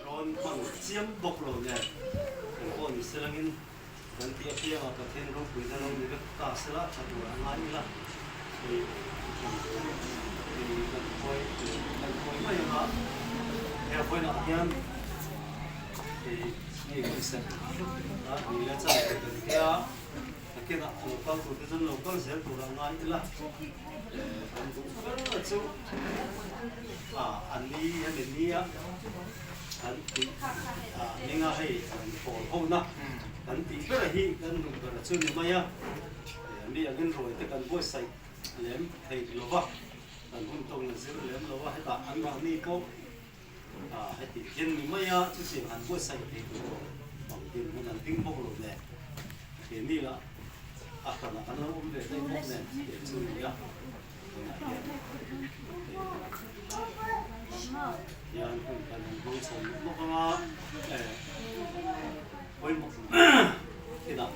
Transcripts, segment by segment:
Rawn hman chiam bawk lo nen eng pawh ni selangin kan tih apiangah Pathian ropuina lo ni vek ta sela tha tur a ngai ila hei kan khawi kan khawi mai anga he vawiinah hian hei hei kan serh a ni le chan ve kan tia nakinah a lo kal tur te chuan lo kal zel tur a ngai ila kan duh ber chu a an ni hemi nia kan tih a hminga hei an pawl ho na kan tih ber hi kan duh ber chu ni mai a mi angin ruai te kan buatsaih lem thei lo va kan hun tawng a zir lem lo a hetah an mahni pawh a heti hian ni mai a chutiang han buatsaih thei tur erawh bang dinhmun an ding bawk lo nen keini lah a hranah kan lo awm ve daih bawk nen tih chu ni a. Hian hun kan han hmang chho leh bawk anga pawimawh inah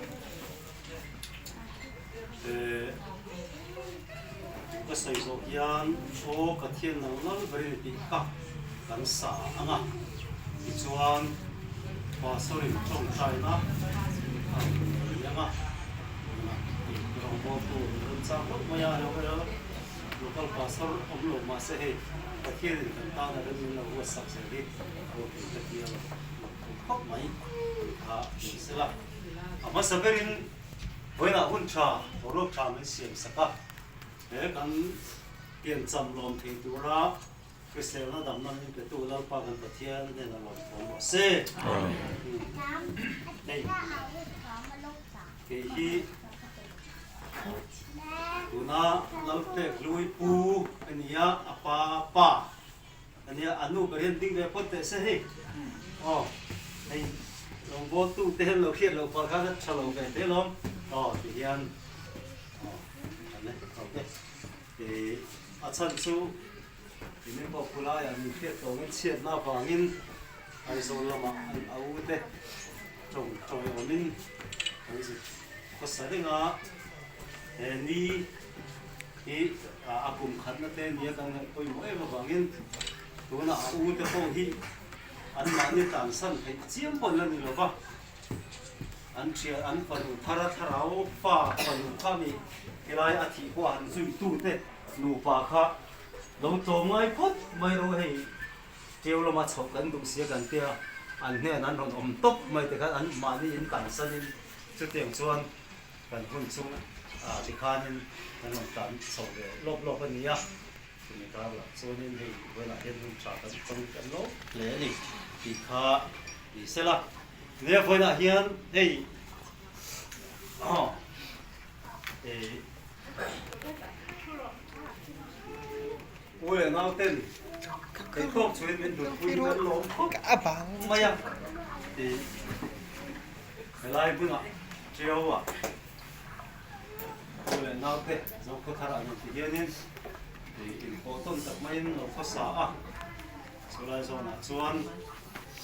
ka sawi zawh hian aw ka thian nal nal ber in tih kha kan sa anga tichuan pastor-in tawngtaina a rawn ti anga. Rawngbawltu remchang hlauh mai a, local pastor awm lo mahse hei Pathianin kan tan a rem in lo ruatsak zel hi ropui ka ti a lo lawmthawm khawp mai tih kha ni sela. A hmasa berin vawiinah hun tha, boruak tha min siam sak a, he kan piancham lawm thei tura Hriselna damna min petu Lalpa kan Pathian hnenah lawmthawm rawh se. Hei kei hi tuna Lalpek Hlui pu a nia, a pa pa a nia, a nu ber hian ding ve phawt teh se hei. Aw hei rawngbawltu te hian lo hriat loh palh khan a tha lo ve hle lawm. Aw ti hian aw ok. A chhan chu nimin pawh khulaiah min hriat tawngin chhiatna avangin Aizawl lamah an a ute tawng tawiawmin an zut khawsa reng a. He ni hi a kum khatna te nia kan ngaih pawimawh em avangin tunah a ute pawh hi anmahni tlansan theih chiam pawh an la ni lo va. An thian an fanu thar a thlarau fa fanu kha mi helai a thih pawh han zui tu te nupa kha lo tlawm ngai phawt mai rawh hei ṭeu lama chhoh kan duh sia kan tia an hnen an rawn awm tawp mai te khan an mahni in tansan in chutiang chuan kan hun chu tikhanin kan rawn tan chho ve lawp lawp a ni a chumi kar lah chuanin hei vawiinah hian hun tha kan tawng kan lawp hle a ni tih kha ni sela. Nia vawiinah hian hei u leh nau ten theihtawp chhuin min hlutpui kan lawm khawp mai a tih helai hmunah Ṭiau ah u leh nau te Zokhawthar an rawn ti hianin inpawh tawn tak maiin lo khawsa a chulai zawnah chuan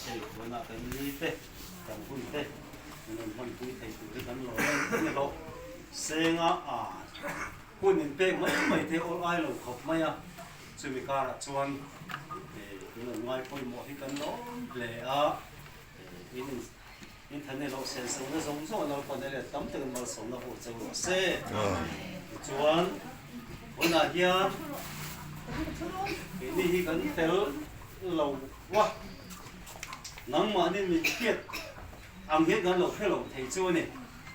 Hei tunah kan ni te, kan hun te min rawn hmanpui thei tur hi kan lo en ni hlawh. Senga a hun in pek mai mai te awl ai lo khawp mai a, chumi karah chuan min rawn ngai pawimawh hi kan lawm hle a, in in than ni hlawh senso na zawng zawng a Lalpan e let tam takin malsawmna hur cheu rawh se. Tichuan hunah hian keini hi kan fel lo va, nangmahni min hriat ang hian kan lo hre lo thei chu a ni.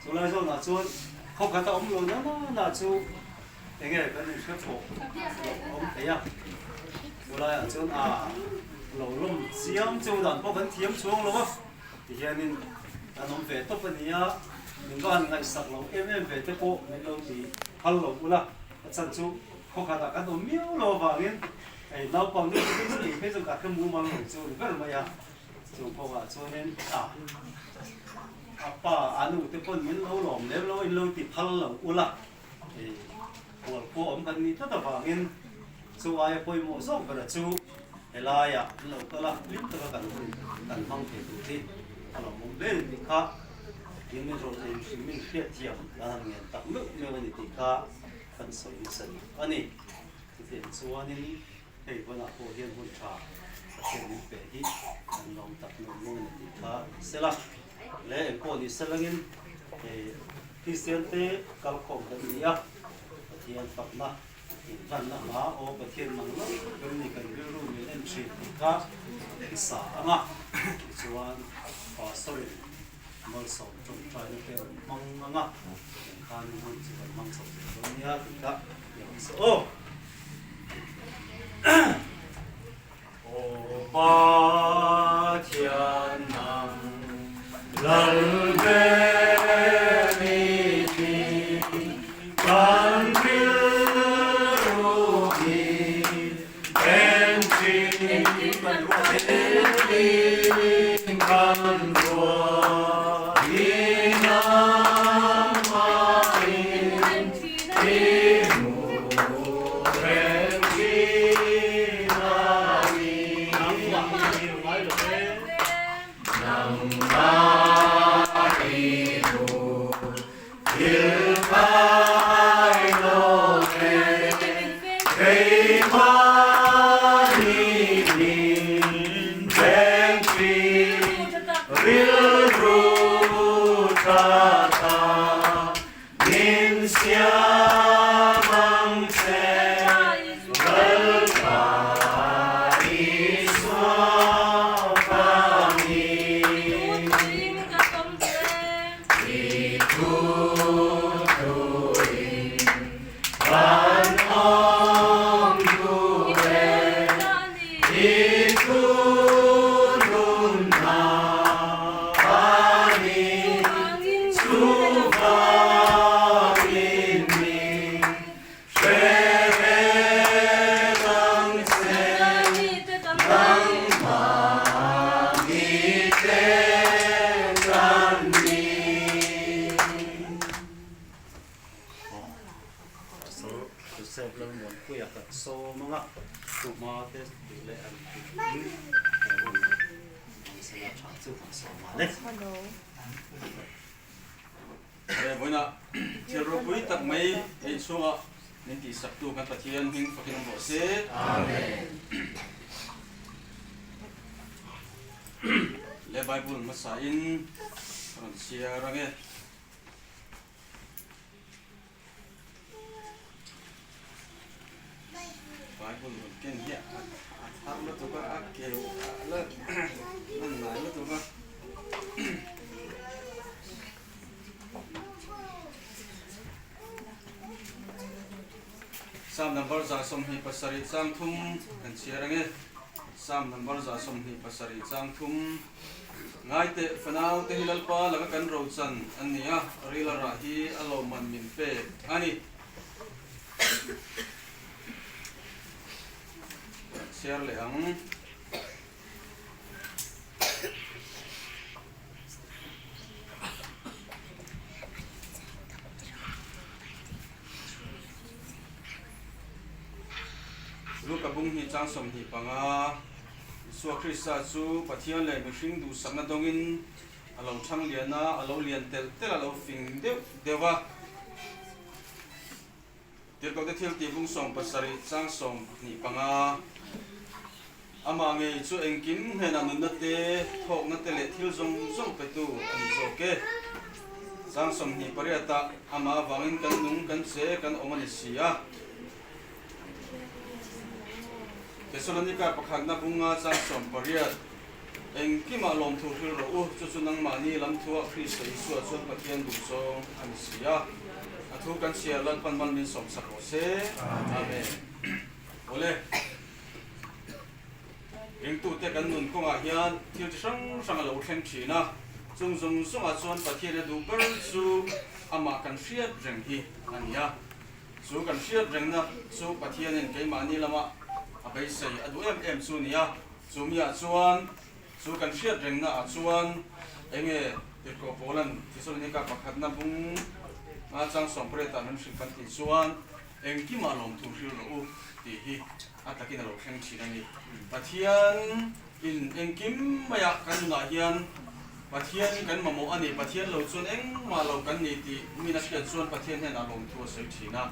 Chulai zawnah chuan khaw khata awm lo na na chu enge kan inhre pawh lo awm thei a, chulaiah chuan a lo lawm chiang chu dan pawh kan thiam chuang lo va, tihianin kan awm ve tawp a ni a, min va han ngaihsak lo em em ve te pawh min lo ti phal lo ula, a chhan chu khaw khatah kan awm miau lo avangin Hei naupang deuh chu chu ei phei chuan ka hre mumal lo chu ni ber mai a, chu kawngah chuanin a a pa a nu te pawn min lo lawm lem lo in lo ti phal lo ula hei hual khua awm kan nih tlat avangin chu aia pawimawh zawk bera chu helaiah an lo kal a, hlim taka kan hun kan hmang thei tur hi a lawmawm hle a ni tih kha in min rawn en hrim min hriatthiam kan han ngen tak meuh meuh a ni tih kha kan sawi nasa duh a ni. Chutiang chuanin hei hmunah pawh hian hun tha Pathian min pe hi kan lawm tak. sela le engpawh ni selangin Kristian te kalkhawm kan ni a, Pathian fakna inhlanna hla aw Pathian nang lo ber ni kan rilru min en thin tih kha i sa ang a, tichuan Pastor-in malsawm tawngtaina te rawn hmang ang a, tiang khan hun chu kan hmang chho zel dawn nia tih kha i rawn sawi aw. Aw Pathian nang lal ber i ni, kan rilru hi en thin engtin kan ruah i nangmahin i hmu reng thin a ni. Nangmah i hmu thil ngai lo e, keimahni min veng thin rilru tha tak Min siam ang che Lalpa Isua vangin. I thu thuin kan awm duh e, I thu nunna a ni. Chuvangin min hre reng ang che, nangmah mite kan ni. Pastor Joseph Lalmuanpuia kan sawm anga thuhma te duh leh an tih he hun hmang tha chu kan sawm a ni. He vawiina thil ropui tak mai ei chhunga min tihsaktu kan Pathian hming fakin awm rawh se. Amen. Le Bible hmasain rawn chhiar ange. Bible rawn ken hi a thar lutuk a, a keu a la a nai lutuk a. Psalm number 127 chang thum kan chhiar ange. Psalm number 127 chang thum. Ngai teh, fanau te hi Lalpa laka kan rochan an ni a, rila rah hi a lawmman min pek a ni. Chhiar leh ang. Luka bung hi chang 25. Isua Krista chu Pathian leh mihring duhsakna dawngin a lo thang lian a, a lo lian telh telh a lo fing deuh deuh a. Tirhkohte thiltih bung 17 chang 25, Amah ngei chu engkim hnenah nunna te, thawkna te leh thil zawng zawng petu a ni zawk e. Chang 28 ah amah avangin kan nung, kan che, kan awm a ni si a. Thesalonika pakhatna bunga chang 18, Engkimah lawmthu hril rawh u, chu chu nangmahni lam thuah Krista Isua chuan Pathian duhzawng a ni si a. A thu kan chhiar Lalpan mal min sawmsak rawh se. Amen. Awle. Ringtute kan nun kawngah hian thil chi hrang hrang a lo thleng thin a, chung zawng zawngah chuan Pathian a duh ber chu amah kan hriat reng hi a ni a. Chu kan hriat rengna chu Pathianin keimahni lama a beisei a duh em em chu a ni a, chu miah chuan chu kan hriat rengna ah chuan enge Tirhkoh Paula'n Thesalonika pakhatna bung nga chang 18 ah min hrilh kan tih chuan engkimah lawmthu hril rawh u tih hi a takin a lo thleng thin a ni. Pathian in engkim maiah kan nunah hian Pathian kan mamawh a ni, Pathian lo chuan engmah lo kan ni tih min a hriat chuan Pathian hnenah lawmthu a sawi thin a.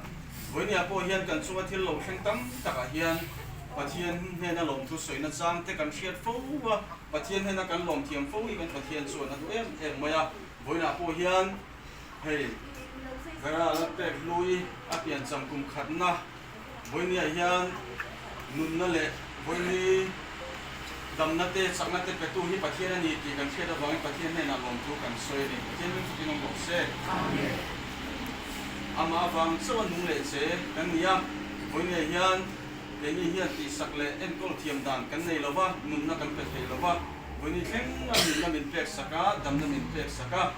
Vawinia pawh hian kan chunga thil lo thleng tam takah hian Pathian hnena lawmthu sawina chang te kan hriat fo a. Pathian hnena kan lawm thiam fo hi kan Pathian chuan a duh em em mai a. Vawiinah pawh hian hei Vera Lalpekhlui a piancham kum khatna Vawinia hian nunna leh vawini damna te, chakna te petu hi Pathian a ni tih kan hriat avangin Pathian hnenah lawmthu kan sawi a ni. Pathian hming fakin awm rawh se. Amah avang chauh a nung leh che kan ni a, vawinia hian keini hian tihsak leh enkawl thiam dan kan nei lo va, nunna kan pe thei lo va, vawini thleng a nunna min pek sak a, damna min pek sak a,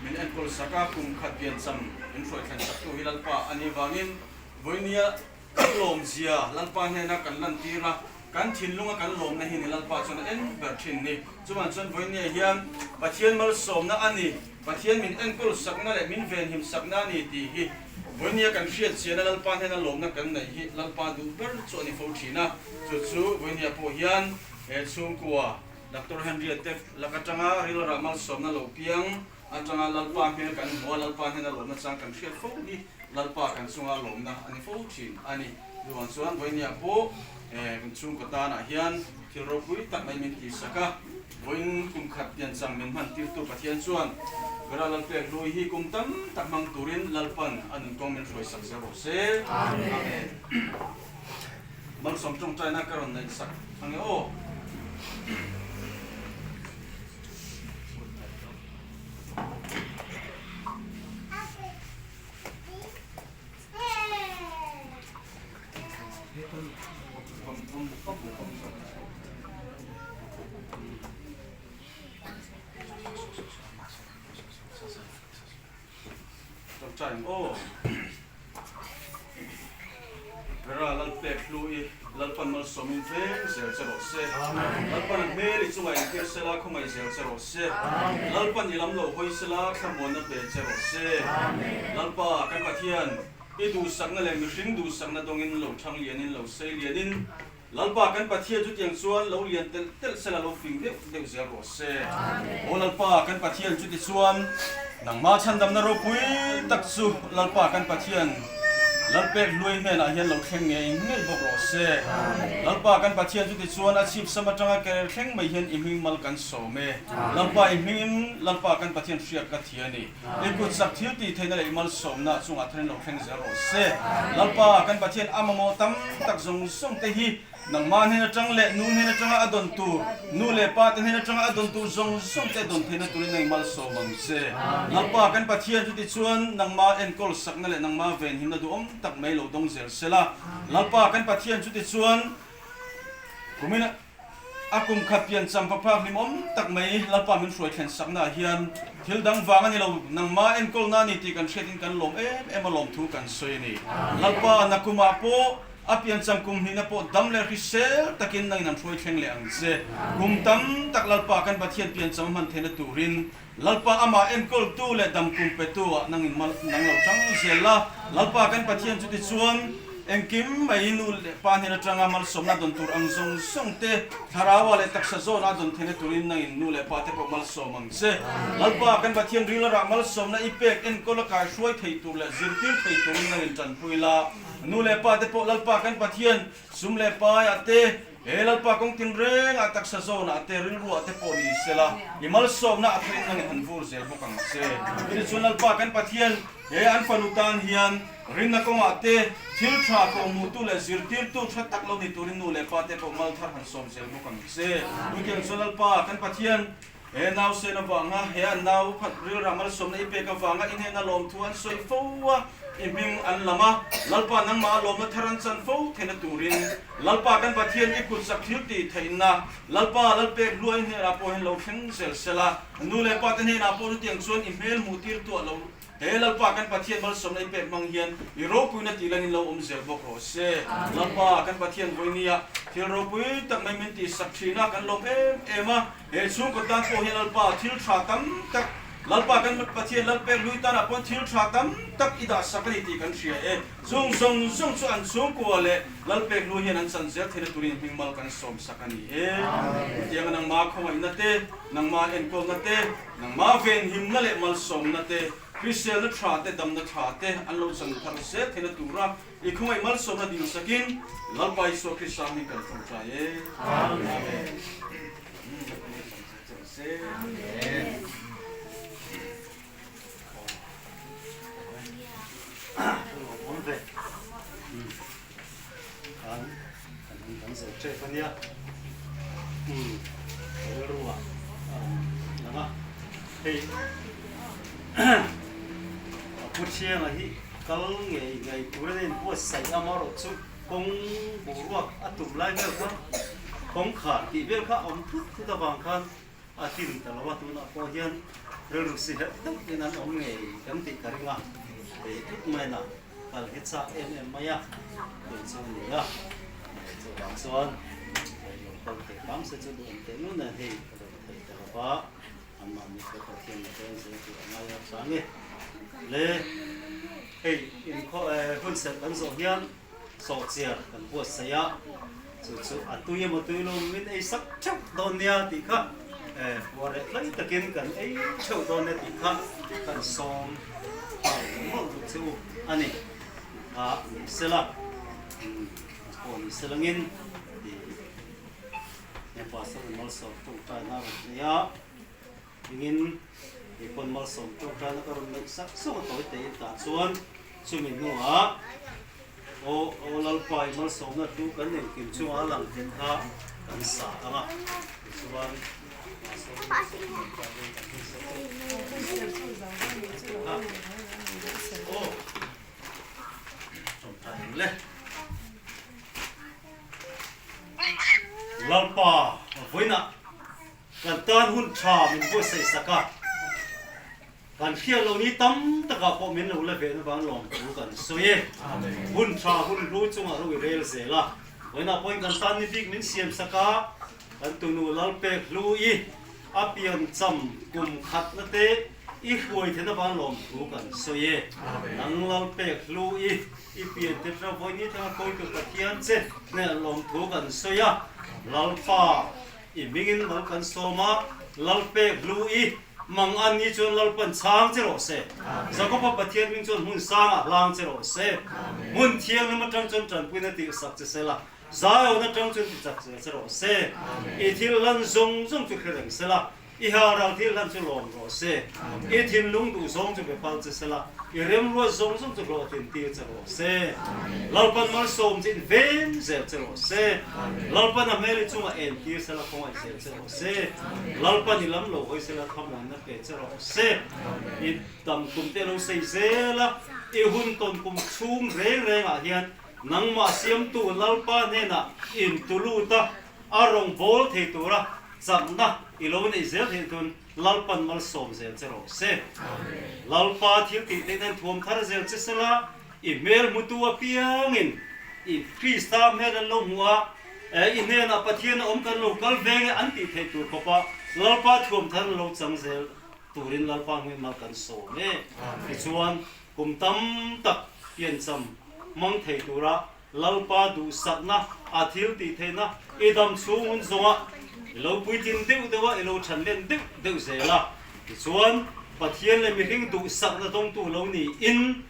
min enkawl sak a, kum khat piancham min hruai thlen saktu hi Lalpa a nih vangin Vawinia kan lawmzia Lalpa hnena kan lantir a, kan thinlunga kan lawmna hi ni Lalpa chuan a en ber thin ni. Chuvan chuan vawinia hian Pathian malsawmna a ni, Pathian min enkawl sakna leh min venhim sakna a ni tih hi vawinia kan hriat chiana Lalpa hnena lawmna kan neih hi Lalpa duh ber chu a ni fo thin a. Chu chu vawinia pawh hian he chhungkua Doctor Henry-a te lak atanga rilrah malsawmna lo piang Atanga Lalpa hmel kan hmu a, Lalpa hnena lawmna chang kan hriat fo hi Lalpa kan chunga lawmna a ni fo thin a ni. Chuvang chuan vawinia pawh kan chhungkaw tanah hian thil ropui tak mai min tihsak a, vawiin kum khat pianchang min hman tirtu Pathian chuan Vera Lalpek hlui hi kum tam tak hmang turin Lalpan a nunkawng min hruaisak zel rawh se. Amen. Malsawm tawngtaina ka rawn neihsak ang e aw. Vera Lalpek hlu i Lalpan malsawmin veng zel che rawh se. Lalpan a hmel i chungah intir sela khawngaih zel che rawh se. Lalpan i lam lo hawi sela thlamuanna pe che rawh se. Lalpa kan Pathian, i duhsakna leh mihring duhsakna dawngin lo thang lianin lo sei lianin Lalpa kan Pathian chutiang chuan lo lian telh telh sela lo fing deuh deuh zel rawh se. Aw Lalpa kan Pathian chuti chuan nangmah chhandamna ropui tak chu Lalpa kan Pathian Lalpek hluai hnenah hian lo thleng ngei ngei bawk rawh se. Lalpa kan Pathian chuti chuan a chhip sam atanga ker thleng mai hian i hming mal kan sawm e. Lalpa i hmingin Lalpa kan Pathian hriat ka thi a ni. I kut sak thil tih theihna leh i malsawmna chungah tharin lo thleng zel rawh se. Lalpa, kan Pathian a mamawh tam tak zawng zawng te hi nangmah hnen atang leh nu hnen atanga a dawn tur, nu leh pa te hnen atanga a dawn tur zawng zawng te dawn theihna turin a inmalsawm ang che. Lalpa, kan Pathian chuti chuan nangmah enkawl sakna leh nangmah venhimna duhawm tak mai lo dawng zel sela. Lalpa, kan Pathian chuti chuan kumin a. A kum khat pian champa phak hlimawm tak mai Lalpa min hruai thlen saknaah hian thil dang vang a ni lo, nangmah enkawlna a ni tih kan hriatin kan lawm em em a lawmthu kan sawi a ni. Lalpa, nakumah pawh a piancham kum hnihna pawh dam leh hrisel takin nangin an hruai thleng leh ang che. Kum tam tak Lalpa kan Pathian piancham a hman theihna turin Lalpa amah enkawltu leh dam kum petu ah nangin mal nang lo tang zel la. Lalpa kan Pathian chu tichuan engkim mai nu leh pa hnen atanga malsawmna dawn tur ang zawng zawng te thlarau ah leh taksa zawn ah dawn theihna turin nangin nu leh pa te pawh malsawm ang che. Lalpa kan Pathian ril a rah malsawmna i pek enkawl a kai hruai thei tur leh zirtir thei turin nangin tanpui la. Nu leh pa te pawh Lalpa kan Pathian sum leh pai ah te He Lalpa kawng tinrengah taksa zawnah te rilruah te pawh ni sela, i malsawmna a tharin nangin han vur zel bawk ang che. Chutichuan chuan Lalpa kan Pathian, he an fanu tan hian rinna kawngah te thil tha kawhhmuhtu leh zirtirtu tha tak lo ni turin nu leh pa te pawh mal thar han sawm zel bawk ang che. Chutiang chuan Lalpa kan Pathian, he nausen avanga he an nau khat rilrah malsawmna i pek avanga i hnena lawmthu an sawi fo a, i hming an lam a, Lalpa nangmah a lawmna thar an chan fo theihna turin Lalpa kan Pathian i kut sak thil tih theihna Lalpa Lalpek hluai hnenah pawh hian lo thleng zel sela, nu leh pa te hnenah pawh chutiang chuan i hmel hmuh tir tuah lo He Lalpa kan Pathian malsawmna i pek hmang hian i ropuina tih lan in lo awm zel bawk rawh se. Lalpa kan Pathian vawinia thil ropui tak mai min tihsak thin a, kan lawm em em a. He chhungkaw tan pawh hian Lalpa thil tha tam tak, Lalpa kan Pathian Lalpek hlui tanah pawn thil tha tam tak i dahsak a ni tih kan hria e. Chung zawng zawng chu an chhungkua leh Lalpek hlui hian an chan zel theihna turin hming mal kan sawmsak a ni e. Chutianga nangmah khawngaihna te, nangmah enkawlna te, Nangmah venhimna leh malsawmna te, hriselna tha te, damna tha te an lo chan thar zel theihna tura i khawngaih malsawmna dilsakin Lalpa Isua Krista hming kan tawngtai e. Amen. se. Awm ve. Kan kan han dang zo tep a nia. Umm ka rilru ah a rawn lang a. Hei a pu Thianga hi kal ngei ngei tur a nen buatsaih a amaherawhchu kawng boruak a tum lai vel kha kawngkhar tih vel kha a awm thut thut avang khan a hlim ta lo a, tunah pawh hian rilru si herh deuh in an awm ngei kan tih ka ring a, hei thut maiin a kal hi chak em em mai a, tih chu a ni a, chuvang chuan hei lo kal thei hram se chu duh awm teh nual nen hei ka lo thei ta lo va, anmahni pawh Pathian la dawn zel tih a ngai a chang e. Le hei inkhaw hunserh kan zawh hian Sawhchiar kan buatsaih a, chu chu a tui emaw tui lo min ei sak theuh dawn nia tih kha puar leh hlai takin kan ei theuh dawn nia tih kha kan sawm nghal mawlh duh che u a ni. Kha ni sela, pawh ni selangin tih he Pastor Malsawm tawngtaina a rawn nei a. Engin Nippon malsawm tawngtaina ka rawn neih sak sawk a tawi teh in tah chuan chumi hnuah aw aw Lalpa i malsawmna thu kan engkim chungah a lang tih kha kan sa ang a tichuan malsawm tawngtaina kan hun sak kha aw tawngtai ang le. Lalpa vawiinah Kan tan hun tha min buatsaih sak a, kan hriat loh ni tam takah pawh min lo la ve avang lawmthu kan sawi e. Hun tha hun hlu chungah ro i rel zel a, vawiinah pawhin kan tan ni bik min siam sak a, kan tunu Lalpek hlu i a pian cham kum khatna te i hruai then avang lawmthu kan sawi e. Nang Lalpek hlu i i pian te tha vawiin ni thanga kawitu Pathian che hneh lawmthu kan sawi a, Lalpa I hmingin mal kan sawm a, Lalpek hlu i mang an ni chuan Lalpan chhang che rawh se. Jakoba Pathian hming chuan hmun sangah hlang che rawh se. Hmun thianghlim atang chuan tanpuina tih sak che se la, Zion atang chuan ti chak zel che rawh se. I thil hlan zawng zawng chu hre reng se la, I haral thil hlan chu lawm rawh se. I thinlung duh zawng chu be pal che se la, I remruat zawng zawng chu hlawhtlin tir che rawh se. Lalpan malsawm che in veng zel che rawh se. Lalpan a hmel i chungah en tir se la, khawngaih zel che rawh se. Lalpan i lam lo hawi se la, thlamuanna pe che rawh se. I dam kum te lo sei zel a, i hun tawn kum chhung reng rengah hian nangmah siamtu Lalpa hnenah intulut a, a rawngbâwl thei tura chakna i lo neih zel theih tun Lalpan malsawm zel che rawh se. Lalpa thil tih theih nan thuam thar zel che sela, i hmel hmutu apiangin i Krista hmel an lo hmuh a, i hnenah Pathian a awm kan lo kal veng e an tih theih tur khawpa Lalpa thuam thar an lo chang zel turin Lalpa hming mal kan sawm e. Tichuan, kum tam tak piancham hmang thei tura Lalpa duhsakna, a thil tih theihna i dam chhung hun zawnga i lo puitlin deuh deuh a, i lo than len deuh deuh zel a. Tichuan, Pathian leh mihring duhsakna dawngtu lo niin,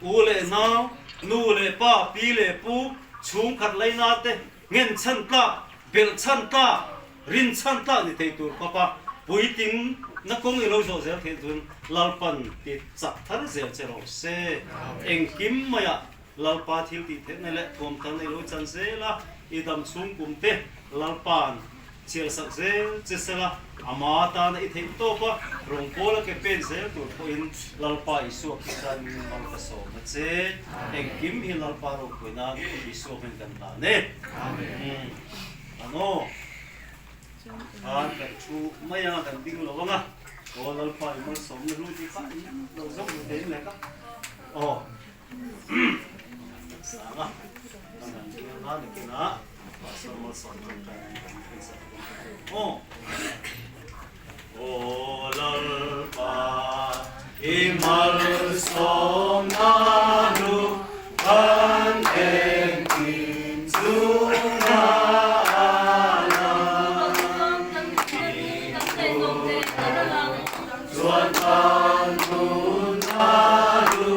u leh nau, nu leh pa, pi leh pu, chhungkhat laina te nghen chhan tlak, belh chhan tlak, rin chhan tlak ni thei tur khawpa puitling na kawng i lo zawh zel theih chuan Lalpan ti chak thar zel che rawh se. Engkim maiah Lalpa thil tih theihna leh thuamthar nei lo chan zel a, i dam chhung kum te Lalpa'n chhiar sak zel che sela, ama tana i theih tawp a, rawngbawla ke pen zel tur pawhin Lalpa Isua Krista min mal ka sawm a che. Engkim hi Lalpa ropui nan Isua hming kan hlan e. Amen. Ano khan kan thu mai a, kan ding lo ang a, aw Lalpa i malsawmna hlu tih kha in lo zawk duh thei in le ka. Aw. Aw Lalpa i malsawmna hlu kan engkim chungah a lang. Chuan kan nunna hlu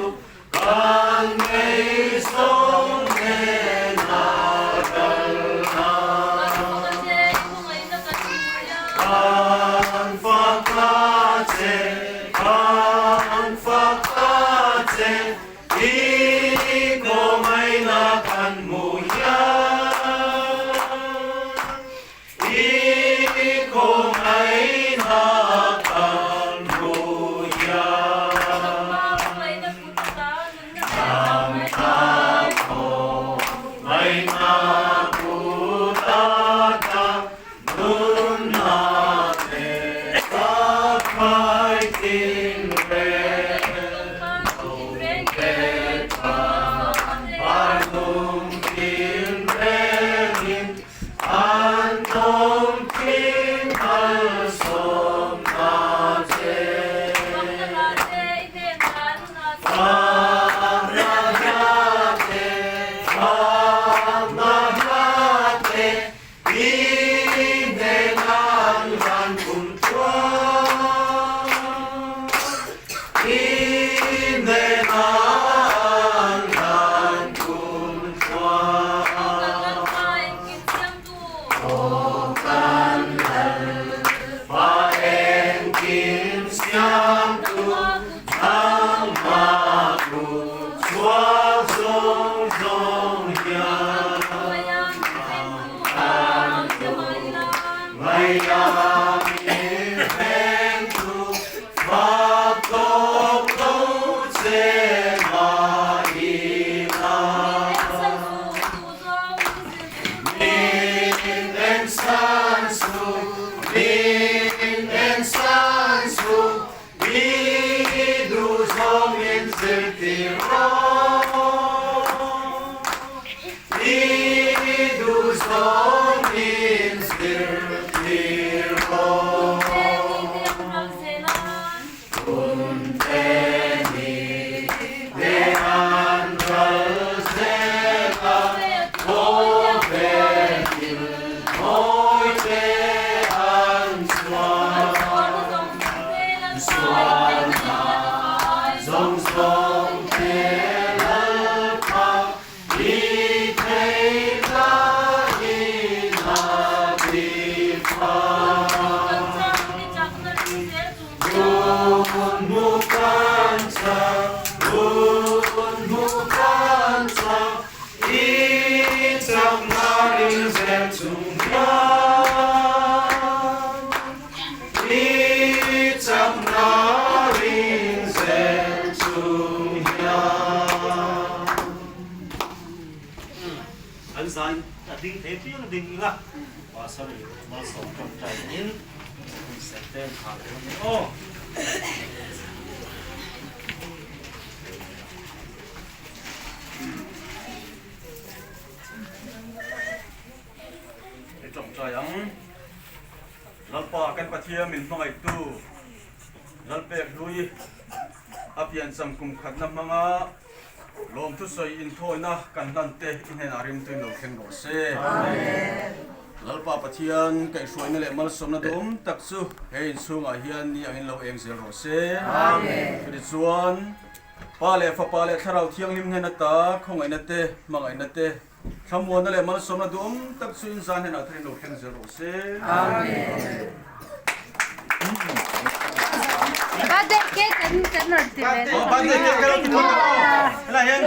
Kan ngei sawm hnenah kal hna. Kan ensan suh, i duhzawngin zirtir rawh. I duhzawngin zirtir rawh. Hun te ni te an ral zel a, khawvel thil mawi te an chhuan. Sualna zawng zawng te lalpa i theihna in a ti fai. Hun mu kan chak, hun mu kan chak, i chakna ring zel chung hian. I chakna ring zel chung hian. An zai a ding thei piang a ding ila Pastor in malsawm tawngtai in hun serh te an hal dawn a ni aw. I tawngtai ang. Lalpa kan Pathian min hmangaihtu Lalpek hlui a piancham kum khatna hmanga Lawmthusawi inthawina kan hlan te i hnenah rimtuin lo thleng rawh se. Lalpa Pathian kaihhruaina leh malsawmna duhawm tak chu he inchhungah hian ni angin lo eng zel rawh se. Chutichuan, Pa leh Fapa leh Thlarau Thianghlim hnen ata khawngaihna te, hmangaihna te, thlamuanna leh malsawmna duhawm tak chu inzan hnenah tharin lo thleng zel rawh se. Amen. Birthday cake kan kan rawn ti ve. Birthday cake kan rawn ti thawk ang aw. Helai hian.